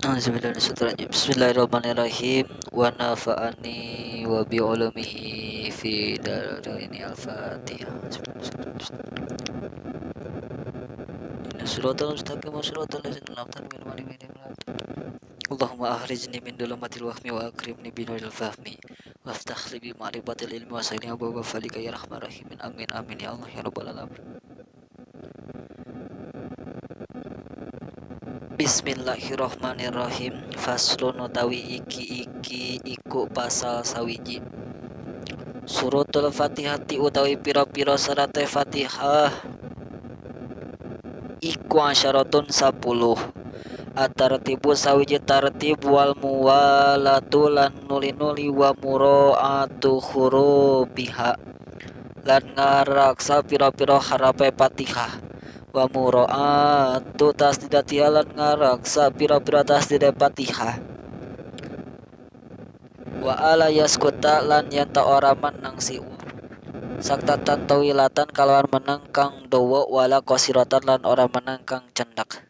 Bismillahirrahmanirrahim. Wa nafa'ani wa bi ulumihi fi daraini. Al-Fatihah. Siratal mustaqim siratal ladzina an'amta alaihim. Allahumma akhrijni min dhulumatil wahmi wa akrimni bi nuril fahmi waftah li bi ma'rifatil ilmi wa sahli abwaaba fadlika ya arhamar rahimin. Amin amin ya Allah ya rabbal alamin. Bismillahirrahmanirrahim. Faslun utawi iki iki iku pasal sawiji. Surutul Fatihati utawi pira-pira syarate Fatihah iku asyaratun 10. At-tartibu sawiji tartib wal muwalatu lan nuli-nuli wa mura'atu hurufiha lan ngaraksa pira-pira harape Fatihah wa mura'atu tasdidatiha lan ngaraksa pira-pira tasdide Fatihah wa ala yaskuta lan yen ta ora meneng si wong saktatan tawilatan kalawan meneng kang dawa wala qasiratan lan ora meneng kang cendhek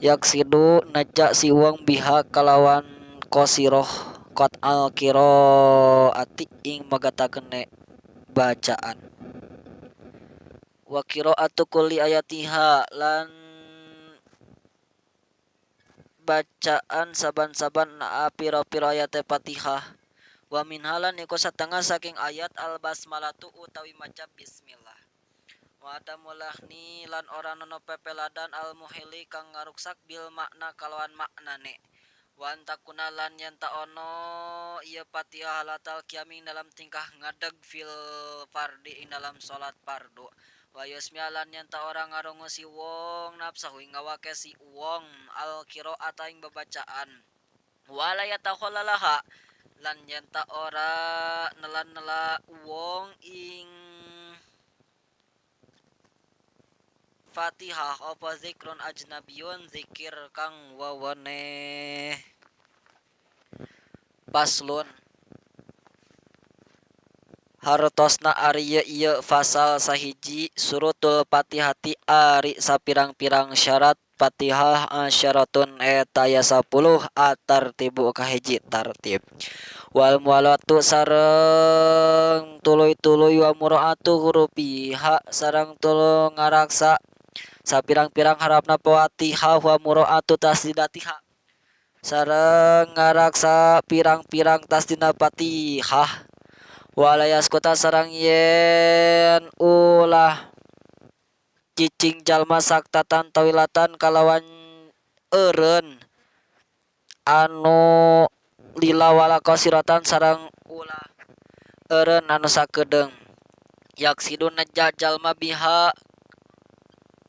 yaksidu neja si wong biha kalawan qasirah qat'al qiraati ing megatakene bacaan wa qiraatu kulli ayatiha lan bacaan saban-saban pira-pira ayate Fatihah wa minha lan iku satengah saking ayat al basmalatu utawi maca bismillah wa adamul lahni lan ora nono pepeladan al muhili kang ngaruksak bil makna kalawan maknane wa antakuna lan yen ta ono ieu Fatihah halatal qiyami ing dalam tingkah ngadeg fil fardi ing dalam salat fardu wa yusmi'a lan yen ta ora ngarungu si wong nafsahu ing awake si wong al qiraata ing babacaan wala yatakhallalaha lan yen ta ora nela-nela wong ing Fatihah apa zikrun ajnabiyun zikir kang weweneh. Paslon hartosna ari ieu ieu fasal sahiji surutul Fatihati ari sapirang-pirang syarat Fatihah asyaratun eta aya 10 at-tartibu kahiji tartib wal muwalatu sareng tuluy-tuluy wa muraatu hurufiha sareng tuluy ngaraksa sapirang-pirang harapna Fatihah wa muraatu tasdidatiha sareng ngaraksa pirang-pirang tasdidna Fatihah wala yaskuta sareng yen ulah cicing jalma saktatan tawilatan kalawan eureun anu lila wala qasiratan sareng ulah eureun anu sakedeung yaksidu neja jalma biha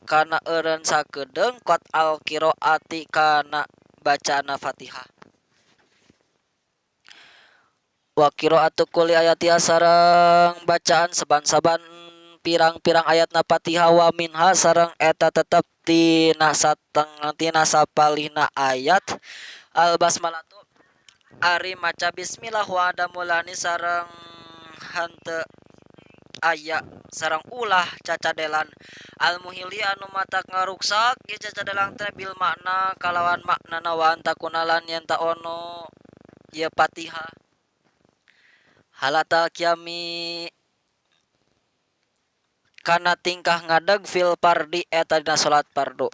kana eureun sakedeung qat al qiraati kana bacaanna Fatihah wa qiraatu kulli ayatiha sareng bacaan saban-saban pirang-pirang ayatna Fatihah wa minha sareng eta tetep tina satengah tina sapalihna ayat al basmalatu ari maca bismillah wa adamulani sareng henteu aya sareng ulah cacadelan al muhili anu matak ngaruksak ieu cacadelan teh bil makna kalawan maknana wa antakuna lan yen ta ono ieu Fatihah halatal qiyami kana tingkah ngadeg fil fardi eta dina salat fardu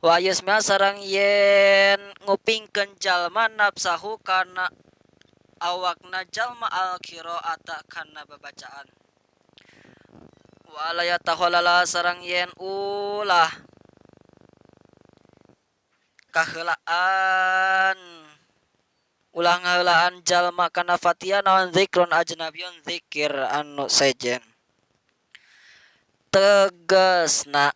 wa yusmi'a sareng yen ngupingkeun jalma nafsahu kana awakna jalma al qiraata kana babacaan wala yatakhallala sareng yen ulah kaheulaan ulah ngaheulaan jalma kana Fatihah naon zikrun ajnabiyun zikir anu sejen tegasna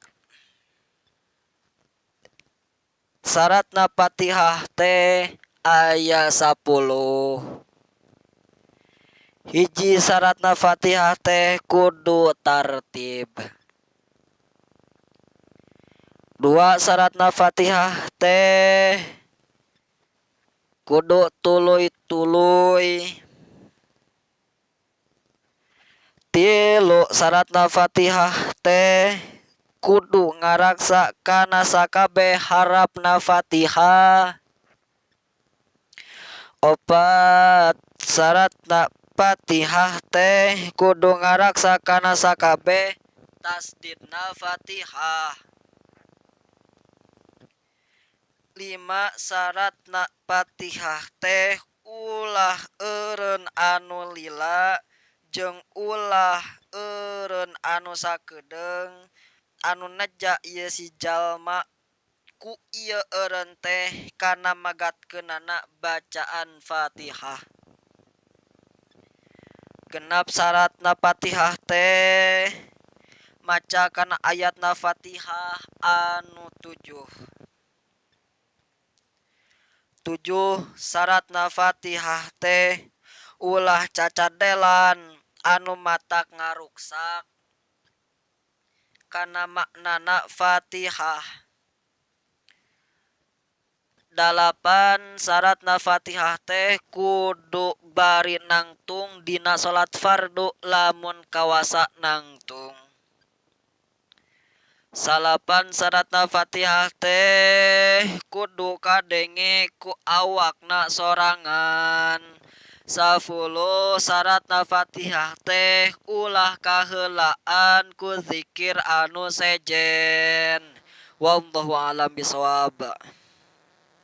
syaratna Fatihah teh aya 10. Hiji syaratna Fatihah teh kudu tartib. Dua syaratna Fatihah teh kudu tuluy-tuluy. Tilu syaratna Fatihah teh kudu ngaraksa kana sakabeh harapna Fatihah. 4 Saratna Fatihah teh kudu ngaraksa kana sakabeh tasydidna Fatihah. 5 Saratna Fatihah teh ulah eureun anu lila jeung ulah eureun anu sakedeung anu neja ieu si jalma ku ieu eureun teh kana magatkeunana bacaan Fatihah. 6 Saratna Fatihah teh maca kana ayatna Fatihah anu 7. 7 Saratna Fatihah teh ulah cacadelan anu matak ngaruksak kana maknana Fatihah. 8 Saratna Fatihah teh kudu bari nangtung dina salat fardu lamun kawasa nangtung. 9 Saratna Fatihah teh kudu kadenge ku awakna sorangan. 10 Saratna Fatihah teh ulah kaheulaan ku zikir anu sejen. Wallahu a'lam bishawab.